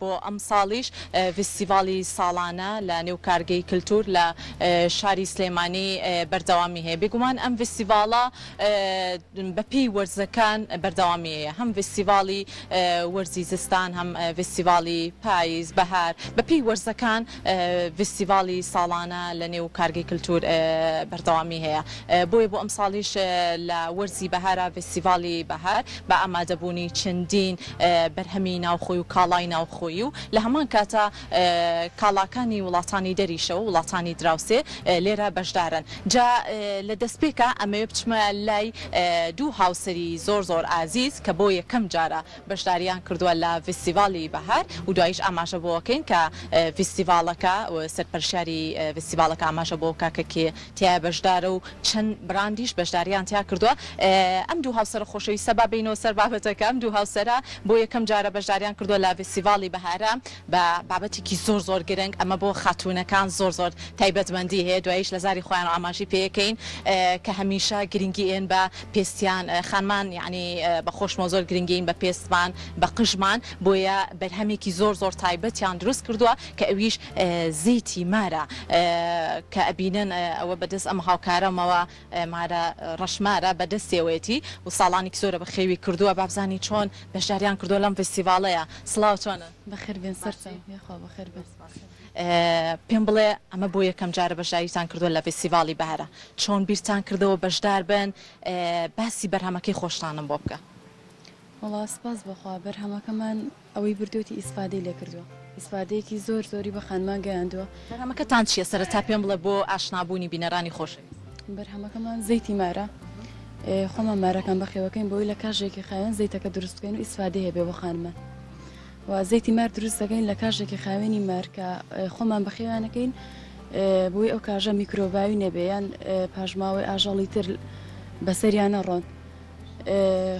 بۆ ئەمساڵیش ڤیستیڤاڵی ساڵانە لە نێو کارگەی کلتور لە شاری سلێمانی بەردەوامی هەیە. بێگومان ئەم ڤیستیڤاڵە بەپێی وەرزەکان بەردەوامی هەیە، هەم ڤیستیڤاڵی وەرزی زستان، هەم ڤیستیڤاڵی پایز، بەهار، بەپێی وەرزەکان ڤیستیڤاڵی ساڵانە لە نێو کارگەی کلتور بەردەوامی هەیە. بۆیە بۆ ئەمساڵیش لە وەرزی بەهارا ڤیستیڤاڵی بەهار بە ئامادەبوونی چەندین بەرهەمی ناوخۆی و کاڵای ناوخۆیی و لە هەمان کاتا کاڵاکانی وڵاتانی دەریشەوە وڵاتانی دراوسێ لێرە بەشدارن. جا لە دەستپێکا ئەمەوێ بچمە لای دوو هاوسەری زۆر زۆر ئازیز کە بۆ یەکەم جارە بەشداریان کردووە لە ڤیستیڤاڵی بەهار و دواییش ئاماژە بۆ ئەکەین کە ڤیستیڤاڵەکە سەرپەرشتیاری ڤیستیڤاڵەکە ئاماژە بۆ بکا کە کێ تیایا بەشدارە و چەند براندیش بەشداریان تیا کردووە. ئەم دوو هاوسەرە خۆشەویستە با بێینەوە سەر بابەتەکە، ئەم دوو هاوسەرە بۆ یەکەم جارە بەشداریان کردووە لە ڤیستیڤاڵی بەهارە بە بابەتێکی زۆر زۆر گرنگ، ئەمە بۆ خاتوونەکان زۆر زۆر تایبەتمەندی هەیە، دواییش لە زاری خۆیانەوە ئاماژەی پێ ئەکەین کە هەمیشە گرنگی ئێن بە پێستیان، خانمان یەعنی بە خۆشمەوە زۆر گرنگی ئەین بە پێستمان بە قژمان، بۆیە بەرهەمێکی زۆر زۆر تایبەتیان دروست کردووە کە ئەویش زەیتی مارە کە ئەبینن ئەوە بەدەست ئەم هاوکارەمەوە مارە ڕەشمارە بەدەستیەوەیەتی و ساڵانێکی زۆرە بەخێوی کردووە بابزانین چۆن بەشداریان کردووە لەم ڤیستیڤاڵەیا. سڵاو چۆنن؟ بەخێر بێن سەرچاو یاخوا بەخێر بێن. پێم بڵێ ئەمە بۆ یەکەم جارە بەشداریتان کردووە لە ڤیستیڤاڵی بەهارە چۆن بیرتان کردەوە بەشدار بن باسی بەرهەمەکەی خۆشتانم بۆ بکە. وەڵا سپاس بۆ خوا بەرهەمەکەمان ئەوەی بردووەتی ئیسفادەی لێ کردووە ئیسفادەیەکی زۆر زۆری بە خانمان گەیاندووە. بەرهەمەکەتان چیە سەرەتا پێم بڵێ بۆ ئاشنابوونی بینەرانی خۆشەویست. بەرهەمەکەمان زەیتی مارە خۆمان مارەکان بەخێوەکەین بۆی لە کاژێکی خاوێن زەیتەکە دروست بکەین و ئیسفادەی هەبێ بۆ خانمان و زەیتی مار دروست دەکەین لە کاژێکی خاوێنی مار کە خۆمان بەخێویانەکەین بۆی ئەو کاژە میکرۆباوی نەبێ یان پاشماوەی ئاژەڵی تر بەسەریان نەڕۆن.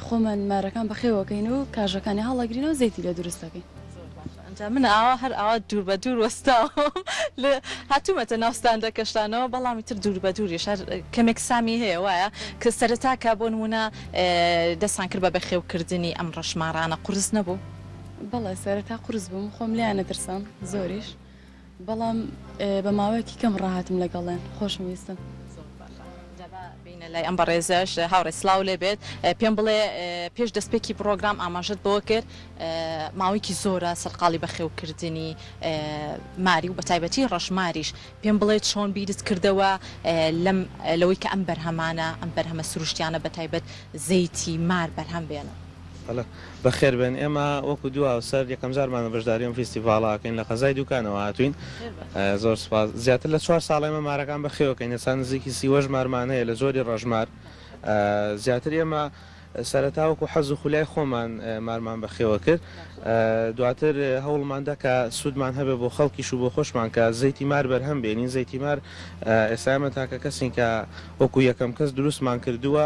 خۆمان مارەکان بەخێوەکەین و کاژەکانی هەڵەگرینەوە زەیتی لێ دروست دەکەین. زۆر باشە ئەنجا من ئاوا هەر ئاوا دوور بە دوور وەستاوم لە هاتوومەتە ناو ستاندەکەشتانەوە بەڵام ئیتر دوور بە دووریش هەر کەمێک سامی هەیە وایە کە سەرەتا کە بۆ نموونە دەستان کرد بە بەخێوکردنی ئەم ڕەشمارانە قورس نەبوو؟ بەڵێ سەرەتا قورس بوو خۆم لێیان ئەترسام زۆریش بەڵام بە ماوەیەکی کەم ڕاهاتم لەگەڵیان خۆشم ویستن. زۆر باشە جا با بێینە لای ئەم بەڕێزەش هاوڕێ سڵاو لێ بێت پێم بڵێ پێش دەستپێکی پڕۆگرام ئاماژەت بەوە کرد ماوەیەکی زۆرە سەرقاڵی بەخێوکردنی ماری و بەتایبەتی ڕەشماریش پێم بڵێ چۆن بیرت کردەوە لەم لەوەی کە ئەم بەرهەمانە ئەم بەرهەمە سروشتیانە بەتایبەت زەیتی مار بەرهەم بێنن؟ بەڵێ بەخێربێن ئێمە وەکو دوو هاوسەر یەکەم جارمانە بەشداری ئەم فیستیڤاڵە ئەکەین لە قەزای دوکانەوە هاتوین زۆر سوپاس زیاتر لە چوار ساڵە ئێمە مارەکان بەخێوەکەین ئێستا نزیکی سیوەش مارمان هەیە لە جۆری ڕەشمار زیاتر ئێمە سەرەتا وەکو حەز و خولیای خۆمان مارمان بەخێوە کرد دواتر هەوڵماندا کە سوودمان هەبێ بۆ خەڵکیش و بۆ خۆشمان کە زەیتی مار بەرهەم بێنین زەیتی مار ئێستا ئێمە تاکە کەسین کە وەکو یەکەم کەس دروستمان کردووە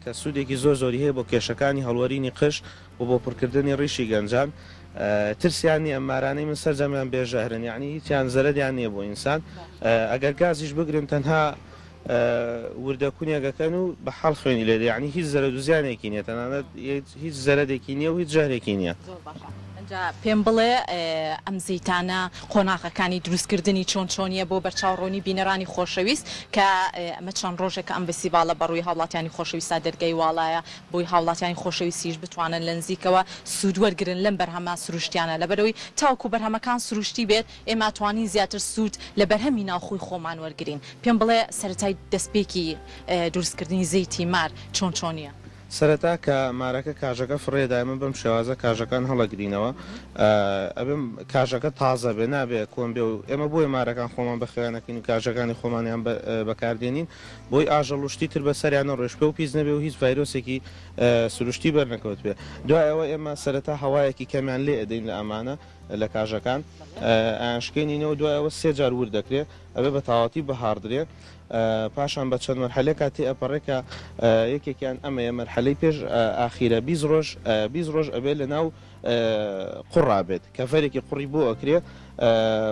کە سوودێکی زۆر زۆری هەیە بۆ کێشەکانی هەڵوەرینی قژ و بۆ پڕکردنی ڕیشی گەنجان ترسیان نییە ئەم مارانەی من سەرجەمیان بێ ژەهرن یەعنی هیچیان زەرەریان نییە بۆ ئینسان ئەگەر گازیش بگرن تەنها وردە کونێک ئەکەن و بە حاڵ خوێنی لێ دێ یەعنی هیچ زەرەد و زیانێکی نییە تەنانەت هیچ زەرەدێکی نییە و هیچ ژەهرێکی نییە. زۆر باشە ئینجا پێم بڵێ ئەم زەیتانە قۆناغەکانی دروستکردنی چۆن چۆنیە بۆ بەرچاوڕوونی بینەرانی خۆشەویست کە ئەمە چەند ڕۆژێکە ئەم ڤستیڤاڵە بەڕووی هاوڵاتیانی خۆشەویستا دەرگای واڵایە بۆی هاوڵاتیانی خۆشەویستیش بتوانن لە نزیکەوە سوود وەرگرن لەم بەرهەمە سروشتیانە لەبەرئەوەی تاوەکو بەرهەمەکان سروشتی بێت ئێمە ئەتوانین زیاتر سوود لە بەرهەمی ناوخۆی خۆمان وەرگرین پێم بڵێ سەرەتای دەستپێکی دروستکردنی زەیتی مار چۆن چۆنیە؟ سەرەتا کە مارەکە کاژەکە فڕێ دا ئێمە بەم شێوازە کاژەکان هەڵەگرینەوە ئەبێ کاژەکە تازە بێ نابێ کۆن بێ و ئێمە بۆیە مارەکان خۆمان بەخێویان ئەکەین و کاژەکانی خۆمانیان بەکار دێنین بۆی ئاژەڵ و شتی تر بەسەریان نەڕۆێ شپێ و پیس نەبێ و هیچ ڤایرۆسێکی سروشتی بەرنەکەوتبێ دوای ئەوە ئێمە سەرەتا هەوایەکی کەمیان لێ ئەدەین لە ئەمانە لە کاژەکان ئەیانشکێنینەوە دوای ئەوە سێ جار ورد دەکرێ ئەبێ بە تەواوەتی بهاڕدرێ پاشان بە چەند مەرحەلێکا تێ ئەپەڕێ کە یەکێکیان ئەمەیە مەرحەلەی پێش ئاخیرە 20 ڕۆژ 20 ڕۆژ ئەبێ لە ناو. قوڕا بێت کەڤەرێکی قوڕی بۆ ئەکرێ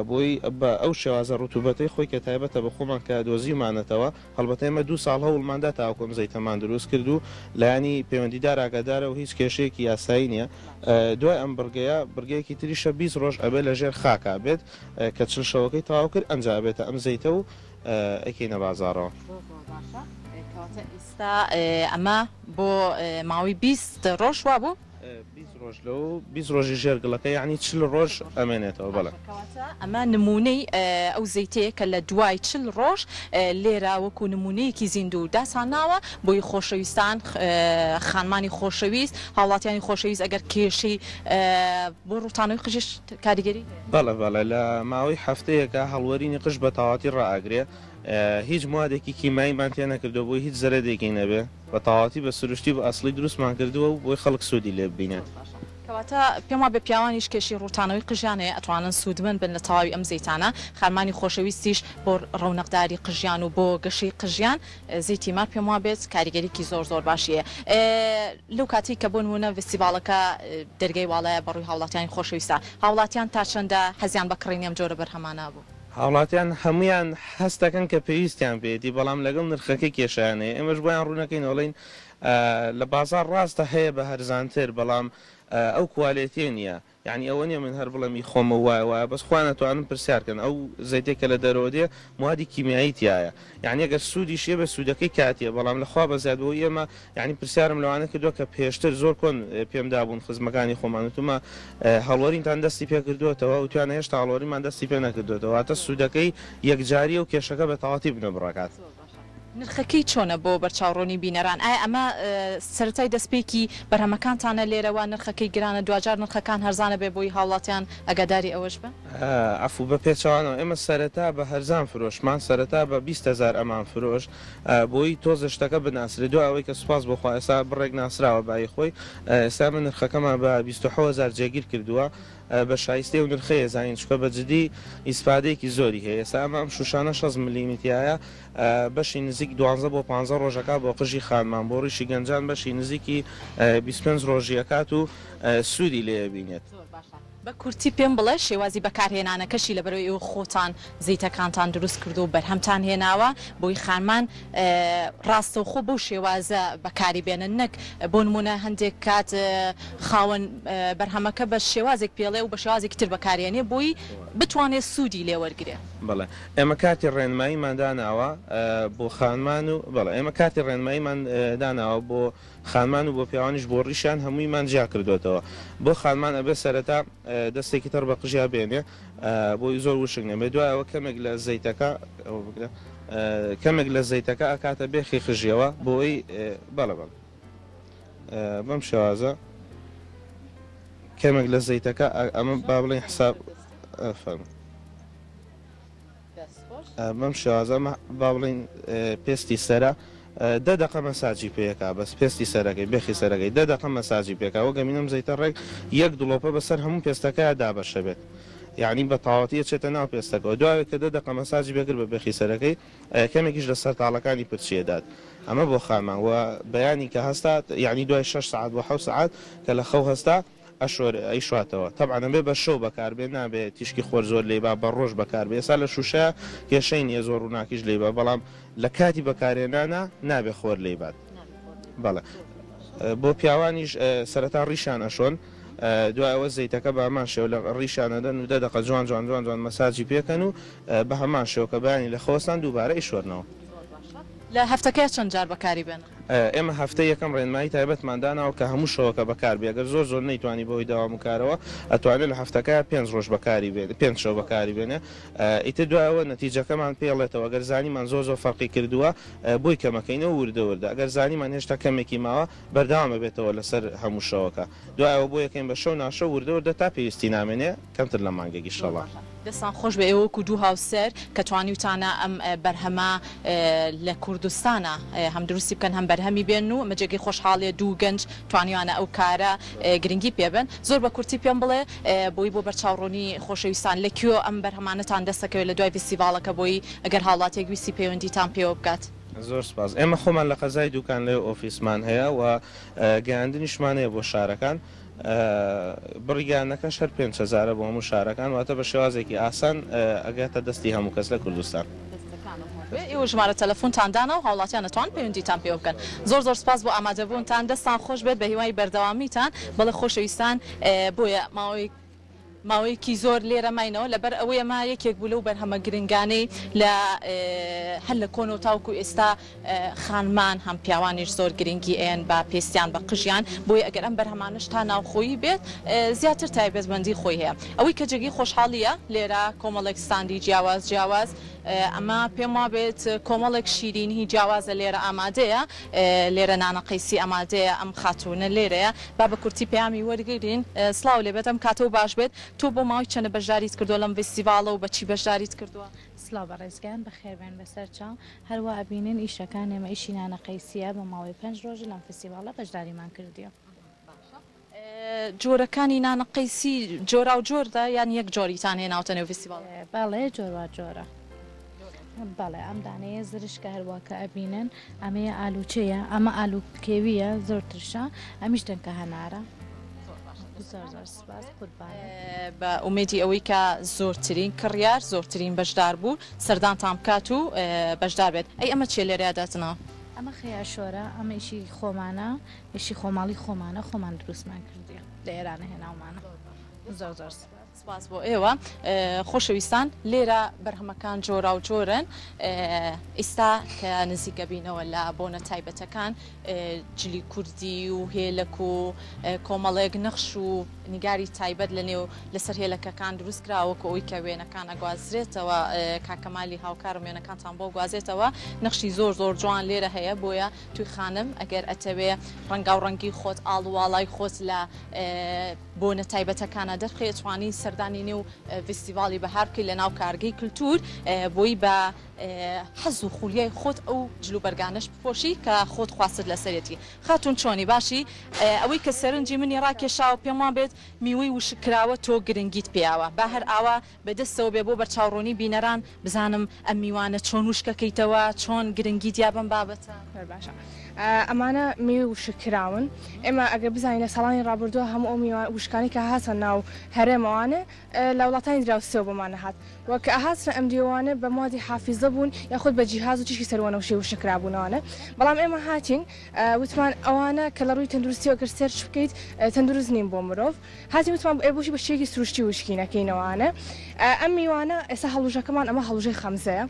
بۆی بە ئەو شێوازە ڕوتوبەتەی خۆی کە تایبەتە بە خۆمان کە دۆزیومانەتەوە هەڵبەتە ئێمە دوو ساڵ هەوڵمان دا تاوەکو ئەم زەیتەمان دروست کرد و لایەنی پەیوەندیدار ئاگادارە و هیچ کێشەیەکی یاسایی نییە دوای ئەم بڕگەیە بڕگەیەکی تریشە 20 ڕۆژ ئەبێ لە ژێر خاکا بێت کە 40 شەوەکەی تەواو کرد ئەنجا ئەبێتە ئەم زەیتە و ئەیکەینە بازاڕەوە. زۆر زۆر باشە کەواتە ئیستا ئەمە بۆ ماوەی 20 ڕۆژ وابوو؟ 20 ڕۆژ لەو 20 ڕۆژی ژێر گڵەکە یەعنی 40 ڕۆژ ئەمێنێتەوە بەڵێ. باشە کەواتە ئەمە نموونەی ئەو زەیتەیە کە لە دوای 40 ڕۆژ لێرە وەکو نموونەیەکی زیندوو داتان ناوە بۆی خۆشەویستان خانمانی خۆشەویست هاوڵاتیانی خۆشەویست ئەگەر کێشەی بۆ ڕووتانەوەی قژیش کاریگەری هەیە؟ بەڵێ بەڵێ لە ماوەی هەفتەیەکا هەڵوەرینی قژ بە تەواوەتی ڕائەگرێ هیچ موادێکی کیماییمان تێ نەکردووە بۆی هیچ زەرەدێکی نەبێ بە تەواوەتی بە سروشتی و بە ئەسڵی دروستمان کردووە و بۆی خەڵک سوودی لێ ببینێت. زۆر باشە کەواتە پێم وابێ پیاوانیش کێشەی ڕووتانەوەی قژیان هەیە ئەتوانن سوودمەند بن لە تەواوی ئەم زەیتانە خانمانی خۆشەویستیش بۆ ڕەونەقداری قژیان و بۆ گەشەی قژیان زەیتی مار پێم وابێت کاریگەریکی زۆر زۆر باشی هەیە لەو کاتەی کە بۆ نموونە ڤستیڤاڵەکە دەرگای واڵایە بەڕووی هاوڵاتیانی خۆشەویستە هاوڵاتیان تا چەندە حەزیان بە کڕینی ئەم جۆرە بەرهەمانە بوو؟ هاوڵاتیان هەموویان هەست دەکەن کە پێویستیان پێیەتی بەڵام لەگەڵ نرخەکەی کێشەیان هەیە ئێمەش بۆیان ڕوونەکەینەوە ئەڵێین لە بازاڕ ڕاستە هەیە بە هەرزانتر بەڵام ئەو کوالێتیە نییە یانی ئەوە نیە من هەر بڵێم ئی خۆمە وایە وایە بەس خۆیان ئەتوانن پرسیار کەن ئەو زەیتەی کە لە دەرەوە دێ موادی کیمیایی تیایە یانی ئەگەر سوودیشی هەبێ سوودەکەی کاتیە بەڵام لە خوا بەزیاد بۆی ئێمە یانی پرسیارم لەوانە کردووە کە پێشتر زۆر کۆن پێم دابوون خزمەکانی خۆمان وتومە هەڵوەرینتان دەستی پێ کردووەتەوە وتویانە هێشتا هەڵوەرینمان دەستی پێ نەکردووەتەوە واتە سوودەکەی یەکجاریە و کێشەکە بە تەواوەتی بنەبڕەکات. نرخەکەی چۆنە بۆ بەرچاوڕوونی بینەران؟ ئایا ئەمە سەرەتای دەستپێکی بەرهەمەکانتانە لێرەوە نرخەکەی گرانە دواجار نرخەکان هەرزانە بێ بۆی هاوڵاتیان ئاگاداری ئەوەش بن؟ عەفو بە پێچەوانەوە ئێمە سەرەتا بە هەرزان فرۆشمان سەرەتا بە 20 هەزار ئەمان فرۆشت بۆی تۆزێ شتەکە بناسرێ دوای ئەوەی کە سوپاس بۆ خوا ئێستا بڕێک ناسراوە بایی خۆی ئێستا ئێمە نرخەکەمان بە 27 هەزار جێگیر کردووە بە شایستەی ئەو نرخەی ئەزانین چونکە بە جدی ئیسفادەیەکی زۆری هەیە ئێستا ئەمە ئەم شوشانە 60 ملیمی تیایە بەشی نزیک دوانزە بۆ پانزە ڕۆژ ئەکات بۆ قژی خانمان بۆ ڕیشی گەنجان بەشی نزیکی 25 ڕۆژی ئەکات و سوودی لێ ئەبینێت. زۆر باشە بە کورتی پێم بڵێ شێوازی بەکارهێنانەکەشی لەبەرئەوەی ئێوە خۆتان زەیتەکانتان دروست کردووە و بەرهەمتان هێناوە بۆی خانمان ڕاستەوخۆ بەو شێوازە بەکاری بێنن نەک بۆ نموونە هەندێک کات خاوەن بەرهەمەکە بە شێوازێک پێڵێ و بە شێوازێکی تر بەکارێنێ بۆی بتوانێت سوودی لێ وەرگرێ. بەڵێ ئێمە کارتی ڕێنماییمان داناوە بۆ خانمان و بەڵێ ئێمە کارتی ڕێنماییمان داناوە بۆ خانمان و بۆ پیاوانیش بۆ ڕیشیان هەموویمان جیا کردۆتەوە بۆ خانمان ئەبێ سەرەتا دەستێکی تەڕ بە قژیا بێنێ بۆی زۆر وشک نەبێ دوای ئەوە کەمێک لە زەیتەکە ئەوە بگرە کەمێک لە زەیتەکە ئەکاتە بێخی قژیەوە بۆی بەڵێ بەڵێ بەم شێوازە کەمێک لە زەیتەکە ئەمە با بڵێین حساب فەرموو بەم شێوازە با بڵێین پێستی سەرە دە دەقە مەساجی پێکا بەس پێستی سەرەکەی بێخی سەرەکەی دە دەقە مەساجی پێکا وەک ئەمینم زەیتە ڕێک یەک دڵۆپە بەسەر هەموو پێستەکەیا دابەشە بێت یعنی بە تەواوەتی ئەچێتە ناو پێستەکەوە دوای کە دە دەقە مەساجی پێکرد بە بێخی سەرەکەی کەمێکیش لە سەرتاڵەکانی پرچی ئەدات ئەمە بۆ خانمان وە بەیانی کە هەستا یعنی دوای شەش سەعات بۆ حەوت سەعات کە لە خەو هەستا ئەشۆر ئەیشواتەوە تەبعەن ئەبێ بە شەو بەکار بێ نابێ تیشکی خۆر زۆر لێی با بە ڕۆژ بەکار بێ ئێستا لە شوشەیا کێشەی نیە زۆر ڕووناکیش لێی با بەڵام لە کاتی بەکارهێنانا نابێ خۆر لێی بات بەڵێ بۆ پیاوانیش سەرەتا ڕیشان ئەشۆن دوای ئەوە زەیتەکە بە هەمان شێوە لە ڕیشان ئەدەن و دە دەقە جوان جوان جوان جوان مەساجی پێکەن و بە هەمان شێوە کە بەیانی لە خەوەستان دووبارە ئەیشۆرنەوە. لە هەفتەکەیا چەند جار بەکاری بێنن؟ ئێمە هەفتەی یەکەم ڕێنمایی تایبەتمان داناوە کە هەموو شەوەکە بەکار بێ گەر زۆر زۆر نەیتوانی بەهۆی دەوام و کارەوە ئەتوانێ لە هەفتەکەیا پێنج ڕۆژ بەکاری بێنێ پێنج شەو بەکاری بێنێ ئیتر دوای ئەوە نەتیجەکەمان پێ ئەڵێتەوە گەر زانیمان زۆر زۆر فەرقی کردووە بۆی کەمەکەینەوە وردە وردە ئەگەر زانیمان هێشتا کەمێکی ماوە بەردەوام ئەبێتەوە لەسەر هەموو شەوەکە دوای ئەوە بۆ یەکەین بە شەو ناشەو وردە وردە تا پێویستی نامێنێ کەمتر لە مانگێک ئیشەڵا. دەستان خۆش بێ ئێوە وەکو دوو هاوسەر کە توانیوتانە ئەم بەرهەمە لە کوردستانا هەم دروستی بکەن هەم بەرهەمی بێنن و ئەمە جێگەی خۆشحاڵیە دوو گەنج توانیویانە ئەو کارە گرنگی پێ بەن زۆر بە کورتی پێم بڵێ بۆی بۆ بەرچاوڕوونی خۆشەویستان لە کوێ ئەم بەرهەمانەتان دەست دەکەوێت لە دوای ڤیستیڤاڵەکە بۆی ئەگەر هاوڵاتیەک ویستی پەیوەندیتان پێوە بکات. زۆر سوپاس ئێمە خۆمان لە قەزای دوکان لەوێ ئۆفیسمان هەیە و گەیاندنیشمان هەیە بۆ شارەکان. بڕی گەیاندنەکەش هەر پێنج هەزارە بۆ هەموو شارەکان، واتە بە شێوازێکی ئاسان ئەگاتە دەستی هەموو کەس لە کوردستان. ئێوە ژمارە تەلەفونتان دانا و هاوڵاتیان ئەتوانن پەیوەندیتان پێوە بکەن. زۆر زۆر سوپاس بۆ ئامادەبوونتان دەستان خۆش بێت بەهیوای بەردەوامیتان. بەڵێ خۆشەویستان بۆیە ماوەی ماوەیەکی زۆر لێرە ماینەوە لەبەر ئەوەی ئەمە یەکێک بوو لەو بەرهەمە گرنگانەی لە هەر لە کۆنەوە تاوەکو ئێستا خانمان هەم پیاوانیش زۆر گرنگی ئەیەن بە پێستیان بە قژیان بۆیە ئەگەر ئەم بەرهەمانەش تا ناوخۆیی بێت زیاتر تایبەتمەندی خۆی هەیە ئەوەی کە جێگەی خۆشحاڵیە لێرە کۆمەڵێک ستاندی جیاواز جیاواز ئەمە پێم وابێت کۆمەڵێک شیرینی جیاوازە لێرە ئامادەیە لێرە نانە قەیسی ئامادەیە ئەم خاتوونە لێرەیە با بە کورتی پەیامی وەرگرین سڵاو لێبێت ئەم کاتەو باش بێت تۆ بۆ ماوەی چەنە بەشداریت کردووە لەم ڤیستیڤاڵە و بە چی بەشداریت کردووە؟ سڵاو بەڕێز گیان بەخێربێن بەسەر چاو هەر وا ئەبینن ئیشەکان ئێمە ئیشی نانە قەیسیە بە ماوەی پێنج ڕۆژە لەم فستیڤاڵە بەشداریمان کردیە. باشە جۆرەکانی نانە قەیسی جۆراو جۆردە یان یەک جۆریتان هێناوتە نێو فستیڤاڵ؟ بەڵێ جۆروا جۆرە. بەڵێ ئەم دانەیە زرشکە هەروا کە ئەبینن ئەمەیە ئالوچەیە ئەمە ئالو کێویە زۆر ترشە ئەمیش دەنکە هەنارە. زۆر زۆر سپاس قوربانت. بە ئومێدی ئەوەی کە زۆرترین کڕیار زۆرترین بەشدار بوو سەردانتان بکات و بەشدار بێت. ئەی ئەمە چیە لێرەیا داتناوە؟ ئەمە خەیارشۆرە ئەمە ئیشی خۆمانە ئیشی خۆماڵی خۆمانە خۆمان دروستمان کردیە لە ئێرانە هێناومانە زۆر زۆر سپاس. سپاس بۆ ئێوە خۆشەویستان لێرە بەرهەمەکان جۆراوجۆرن ئیستا کە نزیکەبینەوە لە بۆنە تایبەتەکان جلی کوردی و هێلەک و کۆمەڵێک نەخش و نیگاری تایبەت لە نێو لەسەر هێلەکەکان دروست کراوە وەکو ئەوەی کە وێنەکان ئەگوازرێتەوە کاک کەمالی هاوکارم وێنەکانتان بۆ گوازێتەوە نەخشی زۆر زۆر جوان لێرە هەیە بۆیە توی خانم ئەگەر ئەتەوێ ڕەنگاو ڕەنگی خۆت ئاڵ و واڵای خۆت لە بۆنە تایبەتەکانە دەرخەی ئەتوانی سەردانی نێو ڤیستیڤاڵی بەهار بکەی لە ناو کارگەی کلتور بۆی بە حەز و خولیای خۆت ئەو جلوبەرگانەش بپۆشی کە خۆت خواستت لەسەرێتی. خاتوون چۆنی باشی؟ ئەوەی کە سەرنجی منی ڕاکێشاوە پێم وابێت میوەی وشککراوە تۆ گرنگیت پێیاوە با هەر ئاوا بە دەستەوە بێ بۆ بەرچاوڕوونی بینەران بزانم ئەم میوانە چۆن وشکەکەیتەوە چۆن گرنگیت یا بەم بابەتە؟ زۆر باشە ئەمانە میوەی وشککراون ئێمە ئەگەر بزانین لە ساڵانی ڕابردووە هەموو ئەو میوە وشکانەی کە هاتە ناو هەرێمەوانێ لە وڵاتانی دراوسێوە بۆمان ئەهات و کە ئەهاتنە ئەم دیوانە بە موادی حافیزە بوون یاخود بە جیهاز و تیشکی سەروەنەوشەی وشککرابوونەوانە بەڵام ئێمە هاتین وتمان ئەوانە کە لە ڕووی تەندروستیەوە گەر search بکەیت تەندروست نین بۆ مرۆڤ هاتین وتمان ئێ بۆچی بە شێوەیەکی سروشتی وشکی نەکەینەوانە ئەم میوانە ئێستا هەڵوژەکەمان ئەمە هەڵوژەی خەمزەیە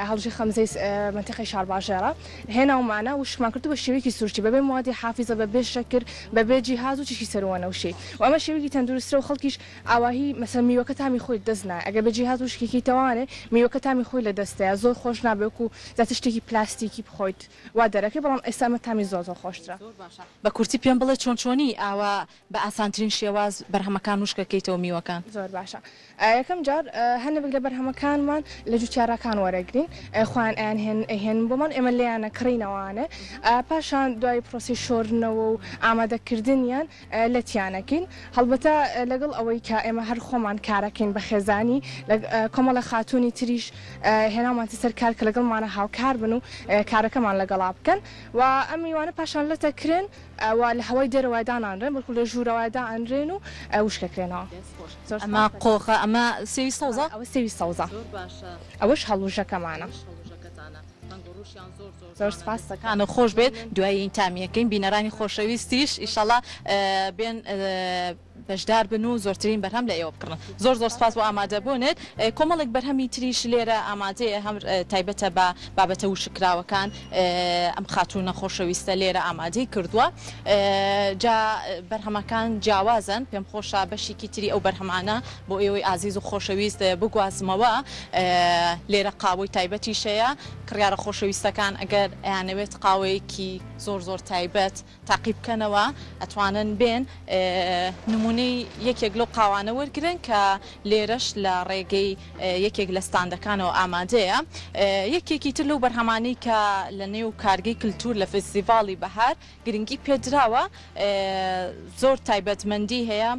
هەڵوژەی خەمزەی مەنتیقەی شارباژێڕە هێناومانە وشکمان کردو بە شێوەیەکی سروشتی بەبێ موادی حافیزە بەبێ شەکر بەبێ جیهاز و تیشکی سەروەنەوشەی و ئەمە شێوەیەکی تەندروستترە و خەڵکیش ئاواهی مەسەلەن میوەکە تامی خۆی دەست نایە ئەگەر بە جیهاز وشکی کەیتەوانێ میوەکە تامی خۆی لە دەست دەیا زۆر خۆش نابێ وەکو زیاتر شتێکی پلاستیکی بخۆیت وا دەرەکەی بەڵام ئێستا ئەمە تامی زۆر زۆر خۆشترە. زۆر باشە بە کورتی پێم بڵێ چۆن چۆنی ئاوا بە ئاسانترین شێواز بەرهەمەکان وشک ئەکەیتەوە میوەکان؟ زۆر باشە یەکەم جار هەنێک لە بەرهەمەکانمان لە جوتیاراکان وەرەگرین خۆیان ئەیان هێن ئەیهێنن بۆمان ئێمە لێیان ئەکڕینەوانێ پاشان دوای پرۆسەی شۆردنەوە و ئامادەکردنیان لەتیانەکەین هەڵبەتە لەگەڵ ئەوەی کە ئێمە هەر خۆمان کارەکەین بە خێزانی کۆمەڵە خاتوونی تریش هێناومانتە سەر کار کە لەگەڵمانە هاوکار بن و کارەکەمان لەگەڵا بکەن و ئەم میوانە پاشان لەتەکرێن و لە هەوای دەرەوە دانانرێن بەڵکو لە ژوورەوە دائەنرێن و وشکەکرێنەوە. ئەمە قۆخە ئەمە سێوی سەوزە؟ ئەوە سێوی سەوزە. ئەوەش هەڵوژەکەمانە. زۆر سپاس. دەستەکانت خۆش بێت دوایین تامیەکەین بینەرانی خۆشەویستیش ئیشەڵا بێن بەشدار بن و زۆرترین بەرهەم لە ئێوە بکڕن زۆر زۆر سپاس بۆ ئامادەبوونت کۆمەڵێک بەرهەمی تریش لێرە ئامادەیە هەم تایبەتە بە بابەتە وشککراوەکان ئەم خاتوونە خۆشەویستە لێرە ئامادەی کردووە جا بەرهەمەکان جیاوازن پێم خۆشە بەشێکی تری ئەو بەرهەمانە بۆ ئێوەی ئازیز و خۆشەویست بگوازمەوە لێرە قاوەی تایبەتیش هەیە کڕیارە خۆشەویستەکان ئەگەر ئەیانەوێت قاوەیەکی زۆر زۆر تایبەت تاقی بکەنەوە ئەتوانن بێن نمونەی یەکێک لەو قاوانە وەرگرن کە لێرەش لە ڕێگەی یەکێک لە ستاندەکانەوە ئامادەیە یەکێکی تر لەو بەرهەمانەی کە لە نێو کارگەی کلتور لە فستیڤاڵی بەهار گرنگی پێدراوە زۆر تایبەتمەندی هەیە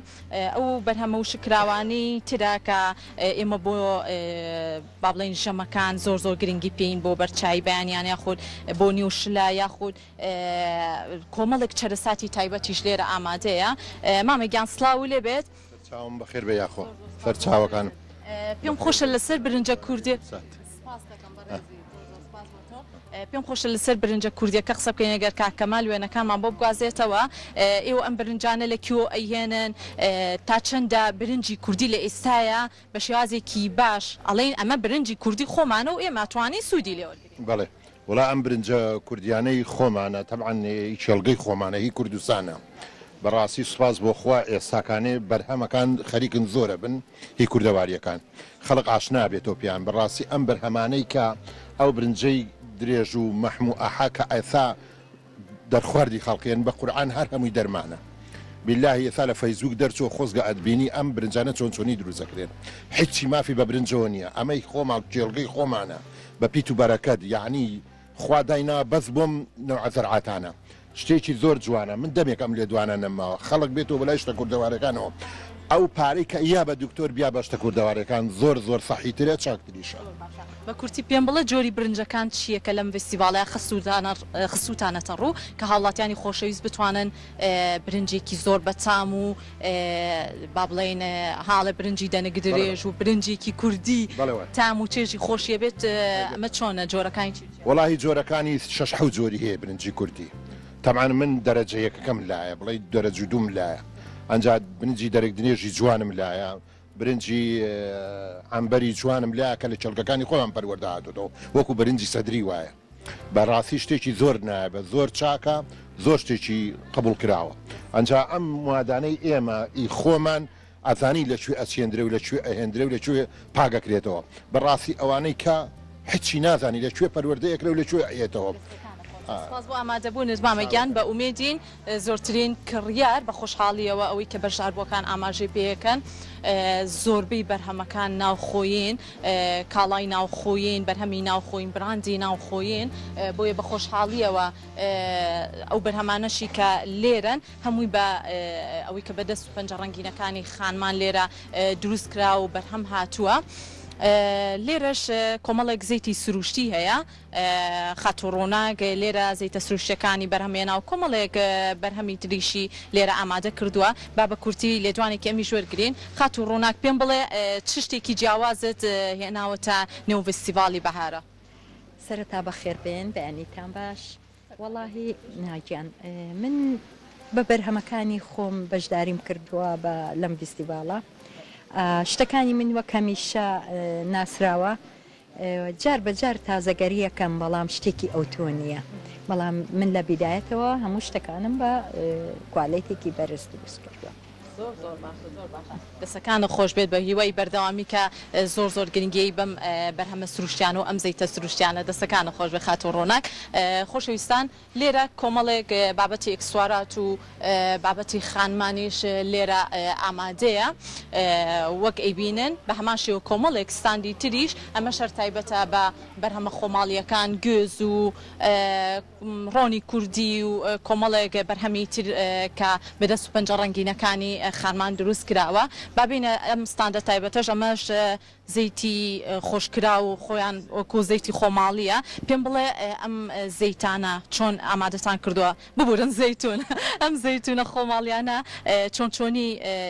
ئەو بەرهەمە وشککراوانەی ترە کە ئێمە بۆ با بڵێین ژەمەکان زۆر زۆر گرنگی پێین بۆ بەرچایی بەیانیان یاخود بۆ نیو شلە یاخود. کۆمەڵێک چەرەساتی تایبەتیش لێرە ئامادەیە. مامە گیان سڵاوو لێ بێت. سەرچاوم بەخێر بێ یاخوا سەرچاوەکانم. پێم خۆشە لەسەر برنجە کوردی سپاس دەکەم بەڕێزی زۆر زۆر سپاس بۆ تۆ. پێم خۆشە لەسەر برنجە کوردیەکە قسە بکەین گەر کاک کەمال وێنەکانمان بۆ بگوازێتەوە ئێوە ئەم برنجانە لە کوێوە ئەیهێنن تا چەندە برنجی کوردی لە ئێستایا بە شێوازێکی باش ئەڵێین ئەمە برنجی کوردی خۆمانە و ئێمە ئەتوانین سوودی لێ وەرگرین. بەڵێ وەڵا ئەم برنجە کوردیانەی خۆمانە تەبعەن ئی کێڵگەی خۆمانە هی کوردستانە بەڕاستی سوپاس بۆ خوا ئێستاکانێ بەرهەمەکان خەریکن زۆرە بن هی کوردەواریەکان خەڵک ئاشنا بێتەوە پێیان بەڕاستی ئەم بەرهەمانەی کە ئەو برنجەی درێژ و مەحم و ئەحە کە ئێسا دەرخواردی خەڵکێن بە قورعان هەر هەمووی دەرمانە بیلاهی ئێستا لە فەیسبوک دەرچوە خۆزگە ئەتبینی ئەم برنجانە چۆن چۆنی دروست ئەکرێن حیچی مافی بە برنجەوە نیە ئەمەی خۆمان کێڵگەی خۆمانە بە پیت و بەرەکەت یەعنی خوا داینا بەس بۆم نەوعە زەرعاتانە شتێکی زۆر جوانە من دەمێک ئەم لێدوانە نەماوە خەڵک بێتەوە بەلای شتە کوردەوارەکانەوە ئەو پارەی کە ئەیا بە دکتۆر بیا بە شتە کوردەوارەکان زۆر زۆر سەحیترە چاکتریشە. زۆر باشە بە کورتی پێم بڵێ جۆری برنجەکان چییە کە لەم ڤیستیڤاڵەیا خستووتانەتە ڕوو کە هاوڵاتیانی خۆشەویست بتوانن برنجێکی زۆر بەتام و با بڵێین هاڵێ برنجی دەنک درێژ و برنجێکی کوردی تام و چێژی خۆشی هەبێت ئەمە چۆنە جۆرەکانی چی چییە؟ وەڵاهی جۆرەکانی شەش حەوت جۆری هەیە برنجی کوردی تەبعەن من دەرەجە یەکەکەم لایە بڵێی دەرەجو دووم لایە ئەنجا برنجی دەرک درێژی جوانم لایە برنجی عەمبەری جوانم لایە کە لە کێڵگەکانی خۆمان پەروەردە هاتۆتەوە وەکو برنجی سەدری وایە بەڕاستی شتێکی زۆر نایابە زۆر چاکە زۆر شتێکی قبوڵ کراوە ئەنجا ئەم موادانەی ئێمە ئی خۆمان ئەزانی لە کوێ ئەچێندرێ و لە کوێ ئەهێندرێ و لە کوێ پاک ئەکرێتەوە بەڕاستی ئەوانەی کە حچی نازانی لە کوێ پەروەردە ئەکرێ و لە کوێ ئەیەتەوە. سپاس بۆ ئامادەبوونت مامە گیان بە ئومێدین زۆرترین کڕیار بە خۆشحاڵیەوە ئەوەی کە بەشداربووەکان ئاماژەی پێیەکەن زۆربەی بەرهەمەکان ناوخۆیین کاڵای ناوخۆیین بەرهەمی ناوخۆین براندی ناوخۆیین بۆیە بە خۆشحاڵیەوە ئەو بەرهەمانەشی کە لێرەن هەمووی بە ئەوەی کە بە دەست و پەنجە ڕەنگینەکانی خانمان لێرە دروست کرا و بەرهەم هاتووە. لێرەش کۆمەڵێک زەیتی سروشتی هەیە، خاتوو ڕووناک لێرە زەیتە سروشتیەکانی بەرهەم هێنا و کۆمەڵێک بەرهەمی تریشی لێرە ئامادە کردووە. با بە کورتی لێدوانێکی ئەمیش وەرگرین. خاتوو ڕووناک پێم بڵێ چ شتێکی جیاوازت هێناوەتە نێو ڤستیڤاڵی بەهارە؟ سەرەتا بەخێربێن، بەیانیتان باش. وەڵاهی نا گیان من بە بەرهەمەکانی خۆم بەشداریم کردووە بە لەم ڤیستیڤاڵە شتەکانی من وەک هەمیشە ناسراوە جار بە جار تازەگەریەکەم بەڵام شتێکی ئەوتۆ نییە بەڵام من لە بیدایەتەوە هەموو شتەکانم بە کوالێتێکی بەرز دروست کردووە. زۆر زۆر باشە زۆر باشە دەسەکانت خۆش بێت بە هیوای بەردەوامی کە زۆر زۆر گرنگیی بەم بەرهەمە سروشتیانە و ئەم زەیتە سروشتیانە دەسەکانت خۆش بێت خاتوو ڕۆناک خۆشەویستان لێرە کۆمەڵێک بابەتی ئیکسوارات و بابەتی خانمانیش لێرە ئامادەیە وەک ئەیبینن بە هەمان شێوە کۆمەڵێک ستاندی تریش ئەمەش هەر تایبەتە بە بەرهەمە خۆماڵییەکان گوێز و ڕۆنی کوردی و کۆمەڵێک بەرهەمی تر کە بە دەست و پەنجە ڕەنگینەکانی خانمان دروست کراوە. با بێینە ئەم ستاندە تایبەتەش، ئەمەش زەیتی خۆشکراو و خۆیان وەکوو زەیتی خۆماڵییە. پێم بڵێ ئەم زەیتانە چۆن ئامادەتان کردووە؟ ببوورن زەیتوون، ئەم زەیتوونە خۆماڵییانە چۆن چۆنی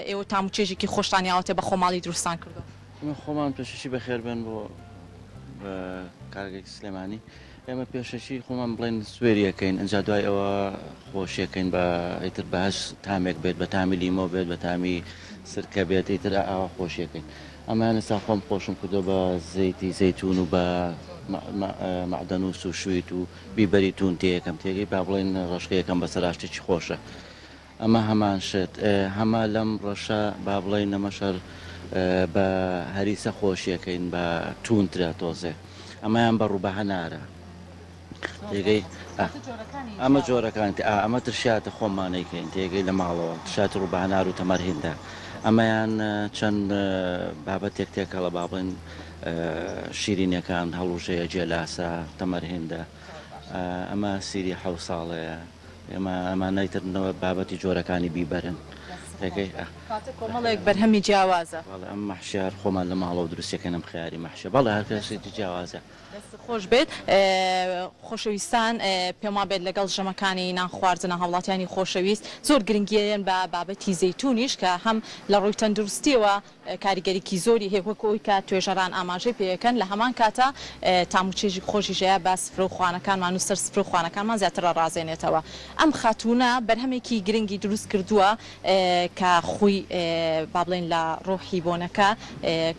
ئێوە تام و چێژێکی خۆشتان یاوەتێ بە خۆماڵی دروستتان کردووە؟ ئێمە خۆمان پێشەکی بەخێربێن بۆ کارگەی سلێمانی. ئێمە پێشەکی خۆمان بڵێن سوێری ئەکەین ئنجا دوای ئەوە خۆشی ئەکەین بە ئیتر بە هەر تامێک بێت بە تامی لیمۆ بێت بە تامی سرکە بێت ئیتر ئاوا خۆشی ئەکەین ئەمەیان ئێستا خۆم خۆشم کردووە بە زەیتی زەیتون و بە مەعدەنوس و شویت و بیبەری تون تێیەکەم تێگەی با بڵێن ڕەشکەیەکەم بەسەرا شتێکی خۆشە ئەمە هەمان شت هەمە لەم ڕەشە با بڵێین ئەمەش هەر بە هەریسە خۆشیەکەین بە توونترە تۆزێ ئەمەیان بە ڕووبە هەنارە تێگەی ئەمە جۆرەکان ئەمە ترشاتە خۆمانەیکەین تێگەی لە ماڵەوە ترشاتی ڕووبە هەنار و تەمەر هیندە ئەمەیان چەند بابەتێک تێکەڵە با بڵێن شیرینەکان هەڵوژەیە جێلاسە تەمەر هیندە ئەمە سیری حەو ساڵەیە ئێمە ئەمانەی تر بابەتی جۆرەکانی بیبەرن تێگەی. کەواتە کۆمەڵێک بەرهەمی جیاوازە. بەڵێ ئەم مەحشیە هەر خۆمان لە ماڵەوە دروستیەکەین ئەم خەیاری مەحشیە بەڵێ هەر کەسێکی جیاوازە. دەست خۆش بێت خۆشەویستان پێم وابێت لەگەڵ ژەمەکانی نان خواردنە هاوڵاتیانی خۆشەویست زۆر گرنگیەن بە بابەتی زەیتونیش کە هەم لە ڕووی تەندروستیەوە کاریگەریکی زۆری هەیە وەک ئەوەی کە توێژەران ئاماژەی پێ ئەکەن لە هەمان کاتا تام و چێژی خۆشیش هەیە بە سفرە و خوانەکانمان و سەر سفرە و خوانەکانمان زیاتر ڕازێنێتەوە ئەم خاتوونە بەرهەمێکی گرنگی دروست کردووە کە خۆی با بڵێین لە ڕۆحی بۆنەکە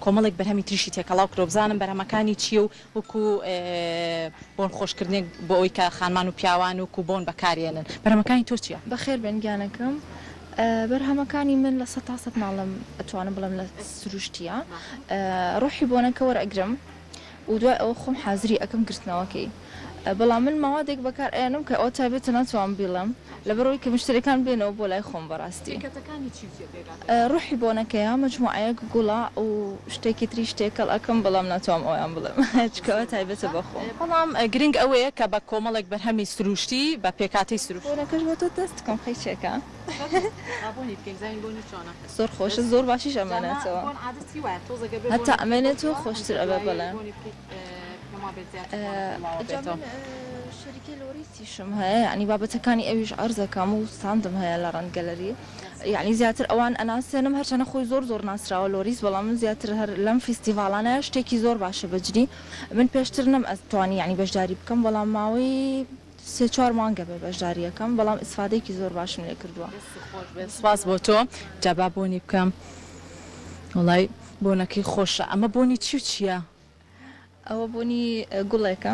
کۆمەڵێک بەرهەمی تریشی تێکەڵاو کردووە بزانم بەرهەمەکانی چییە و وەکو بۆن خۆشکردنێک بۆ ئەوەی کە خانمان و پیاوان وەکو بۆن بەکارێنن بەرهەمەکانی تۆ چییە؟ بەخێربێن گیانەکەم بەرهەمەکانی من لە سەتا سەت ناڵێم ئەتوانم بڵێم لە سروشتیە ڕۆحی بۆنەکە وەرئەگرم و دوای ئەوە خۆم حازری ئەکەم گرتنەوەکەی بەڵام من مەوادێک بەکار ئەیەنم کە ئەوە تایبەتە ناتوانم بیڵێم لەبەرئەوەی کە مشتەریەکان بێنەوە بۆ لای خۆم بەڕاستی. پێکهاتەکانی چی و چیە پێکهاتەکانی؟ ڕۆحی بۆنەکەیە مەجموعەیەک گوڵە و شتێکی تریش تێکەڵ ئەکەم بەڵام ناتوانم ئەویان بڵێم چونکە ئەوە تایبەتە بە خۆم. بەڵام گرنگ ئەوەیە کە بە کۆمەڵێک بەرهەمی سروشتی بە پێکهاتەی سروشتی. بۆنەکەش بۆ تۆ تێست بکەم قەیچێکە. با بۆنی بکەین بزانین بۆنی چۆنە. زۆر خۆشە زۆر باشیش ئەمێنێتەوە. بۆن عادەتی وایە تۆزێک ئەبێ هەتا ئەمێنێتەوە خۆشتر ئەبێ بەڵێ. بۆنی بکەیت پێم وابێت زیاتر بۆنەکە بڵاوە جا بێتەوە. من شەریکەی لۆریسیشم هەیە یەعنی بابەتەکانی ئەویش عەرز ئەکەم و ستاندم هەیە لە ڕەند گەلەری یەعنی زیاتر ئەوان ئەناسێنم هەرچەنە خۆی زۆر زۆر ناسراوە لۆریس بەڵام من زیاتر هەر لەم فیستیڤاڵانە شتێکی زۆر باشە بەجدی من پێشتر نەم ئەتوانی یەعنی بەشداری بکەم بەڵام ماوەی سێ چوار مانگە بێ بەشداری ئەکەم بەڵام ئیسفادەیەکی زۆر باشم لێ کردووە. دەستت خۆش بێت سوپاس بۆ تۆ جا با بۆنی بکەم وەڵای بۆنەکەی خۆشە ئەمە بۆنی چی و چیە؟ ئەوە بۆنی گوڵێکە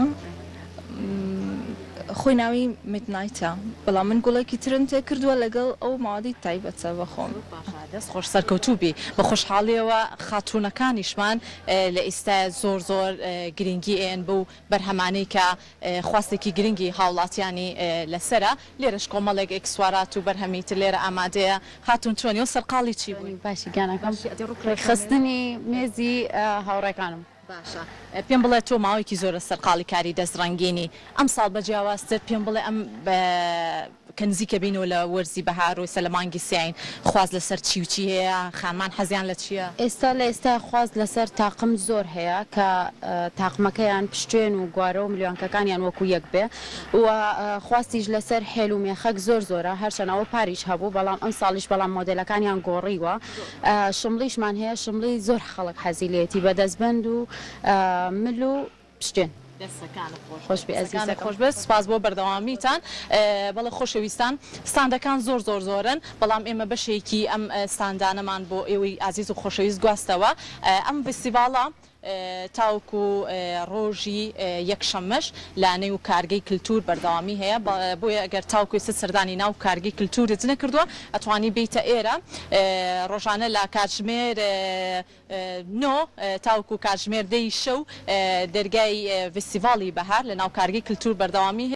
خۆی ناوی Midnight ە بەڵام من گوڵێکی ترم تێ کردووە لەگەڵ ئەو مادەی تایبەتە بە خۆم. زۆر باشە دەست خۆش سەرکەوتوو بی بە خۆشحاڵیەوە خاتوونەکانیشمان لە ئیستایا زۆر زۆر گرنگی ئەیەن بەو بەرهەمانەی کە خواستێکی گرنگی هاوڵاتیانی لەسەرە، لێرەش کۆمەڵێک ئێکسوارات و بەرهەمی تر لێرە ئامادەیە، خاتوون چۆنی و سەرقاڵی چی بووی؟ باشی گیانەکەم ڕێکخستنی مێزی هاوڕێکانم. باشە پێم بڵێ تۆ ماوەیەکی زۆرە سەرقاڵی کاری دەست ڕەنگینی، ئەمساڵ بە جیاوازتر پێم بڵێ ئەم کە نزیکە بینەوە لە وەرزی بەهار و ئێستا لە مانگی سێین خواست لەسەر چی و چی هەیە؟ خانمان حەزیان لە چییە؟ ئێستا لە ئێستا خواست لەسەر تاقم زۆر هەیە کە تاقمەکەیان پشتێن و گوارە و ملیۆنکەکانیان وەکو یەک بێ و خواستیش لەسەر حێل و مێخەک زۆر زۆرە هەرچەند ئەوە پاریش هەبوو بەڵام ئەمساڵیش بەڵام مۆدێلەکانیان گۆڕیوە شمڵیشمان هەیە شمڵی زۆر خەڵک حەزی لێیەتی بە دەستبەند و مل و پشتێن. دەستەکانت خۆش خۆش بێت بێ دەستەکانت ئەزیزەکەم. خۆش بێت سوپاس بۆ بەردەوامیتان بەڵێ خۆشەویستان ستاندەکان زۆر زۆر زۆرن بەڵام ئێمە بەشێکی ئەم ستاندانەمان بۆ ئێوەی ئازیز و خۆشەویست گواستەوە ئەم ڤیستیڤاڵە تاوەکو ڕۆژی یەکشەممەش لە نێو کارگەی کلتور بەردەوامی هەیە بۆیە ئەگەر تاوەکو ئێستا سەردانی ناو کارگەی کلتورت نەکردووە ئەتوانی بێیتە ئێرە ڕۆژانە لە کاتژمێر نۆ تاوەکو کاتژمێر دەی شەو دەرگای ڤیستیڤاڵی بەهار لە ناو کارگەی کلتور بەردەوامی هەیە.